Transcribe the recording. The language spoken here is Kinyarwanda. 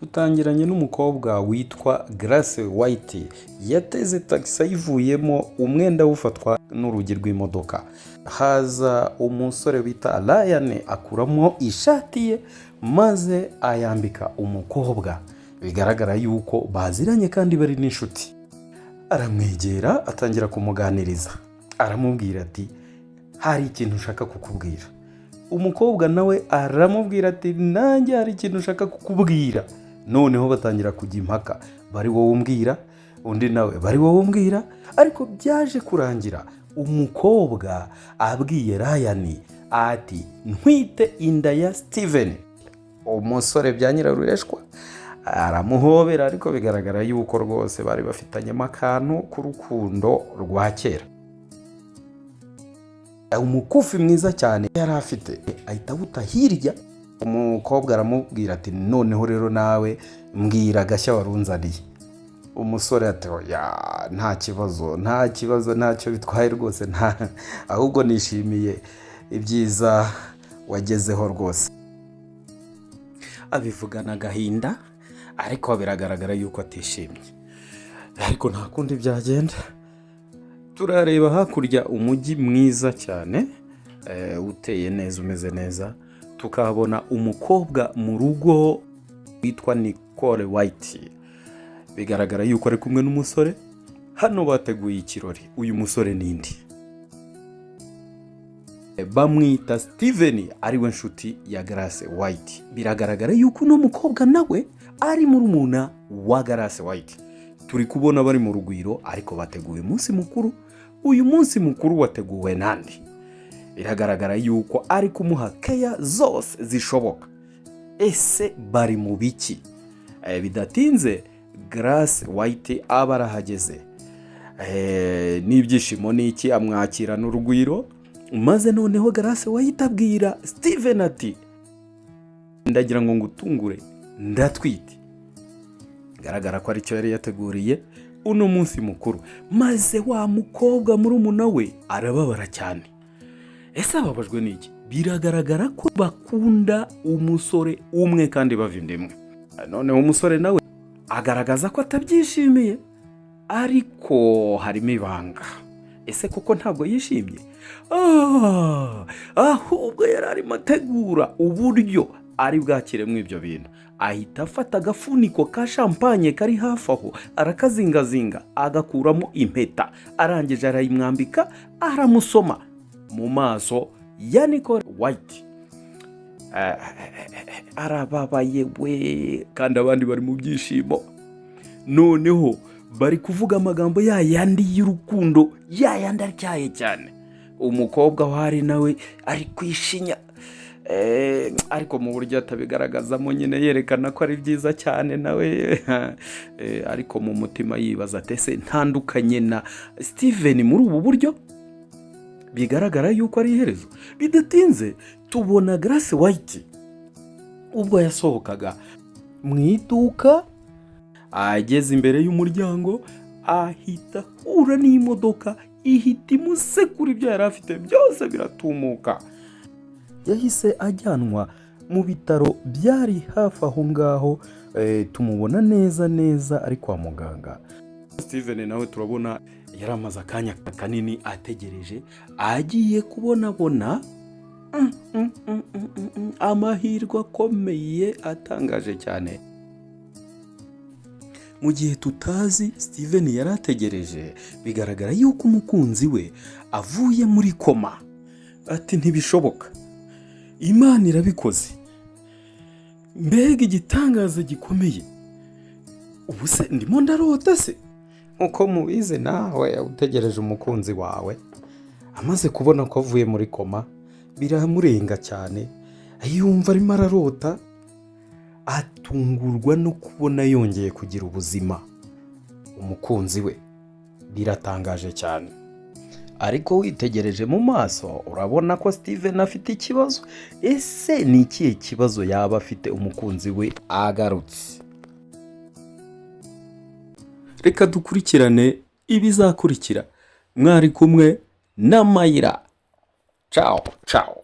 Dutangiranye n'umukobwa witwa Grace White. Yateze tagisi ayivuyemo, umwenda ufatwa n'urugi rw'imodoka. Haza umusore bita Ryan, akuramo ishati ye maze ayambika umukobwa. Bigaragara yuko baziranye kandi bari n'inshuti. Aramwegera, atangira kumuganiriza, aramubwira ati: "Hari ikintu ushaka kukubwira." Umukobwa nawe aramubwira ati: "Nanjye hari ikintu ushaka kukubwira." Noneho batangira kujya impaka, bari wowe umbwira, undi nawe bari wowe umbwira. Ariko byaje kurangira umukobwa abwiye Ryan ati: "Ntwite inda ya Steven." Umusore bya nyirarureshwa aramuhobera, ariko bigaragara yuko rwose bari bafitanyemo akantu k'urukundo rwa kera. Umukufi mwiza cyane yari afite ahita awuta hirya. Umukobwa aramubwira ati: "Noneho rero nawe mbwira agashya warunzaniye." Umusore ati: "Oya, nta kibazo, nta kibazo, ntacyo bitwaye rwose, nta ahubwo nishimiye ibyiza wagezeho rwose." Abivugana agahinda, ariko biragaragara yuko atishimye, ariko nta kundi byagenda. Turareba hakurya umujyi mwiza cyane, uteye neza, umeze neza. Tukahabona umukobwa mu rugo witwa Nicole White. Bigaragara yuko ari kumwe n'umusore. Hano bateguye ikirori. Uyu musore n'indi bamwita Steven, ariwe nshuti ya Grace White. Biragaragara yuko uno mukobwa nawe ari murumuna wa Grace White. Turi kubona bari mu rugwiro, ariko bateguye umunsi mukuru. Uyu munsi mukuru wateguwe nande? Biragaragara yuko ari kumuha keya zose zishoboka. Ese bari mu biki? Bidatinze Grace White aba arahageze. N'ibyishimo n'iki, amwakirana urugwiro. Maze noneho Grace White abwira Steven ati: "Ndagira ngo ngutungure, ndatwite." Bigaragara ko aricyo yari yateguriye uno munsi mukuru. Maze wa mukobwa murumuna we arababara cyane. Ese ababajwe n'iki? Biragaragara ko bakunda umusore umwe kandi bava inda imwe. Noneho umusore nawe agaragaza ko atabyishimiye, ariko harimo ibanga. Ese koko ntabwo yishimye? Ahubwo yari arimo ategura uburyo ari bwakiremo ibyo bintu. Ahita afata agafuniko ka champagne kari hafi aho, arakazingazinga, agakuramo impeta. Arangije arayimwambika, aramusoma mu maso ya Nicole White. Arababaye we, kandi abandi bari mu byishimo. Noneho bari kuvuga amagambo ya yandi y'urukundo, ya yandi atyaye cyane. Umukobwa wari nawe ari kwishinya, ariko mu buryo atabigaragazamo nyine, yerekana ko ari byiza cyane nawe, ariko mu mutima yibaza ati: "Ese ntandukanye na Steven muri ubu buryo?" Bigaragara yuko ari iherezo. Bidatinze tubona Grace White ubwo yasohokaga mu iduka, ageze imbere y'umuryango ahita ahura n'imodoka, ihita imusekura, ibyo yari afite byose biratumuka. Yahise ajyanwa mu bitaro byari hafi aho ngaho. Tumubona neza neza ari kwa muganga. Steven nawe turabona yari amaze akanya kanini ategereje, agiye kubonabona amahirwe akomeye atangaje cyane. Mu gihe tutazi Steven yari ategereje, bigaragara yuko umukunzi we avuye muri koma. Ati: "Ntibishoboka, Imana irabikoze, mbega igitangaza gikomeye! Ubu se ndimo ndarota se?" Nkuko mubizi, nawe utegereje umukunzi wawe, amaze kubona ko avuye muri koma biramurenga cyane, yumva arimo ararota. Atungurwa no kubona yongeye kugira ubuzima umukunzi we. Biratangaje cyane, ariko witegereje mu maso urabona ko Steven afite ikibazo. Ese ni ikihe kibazo yaba afite umukunzi we agarutse? Reka dukurikirane ibizakurikira. Mwari kumwe na Mayira. Ciao ciao.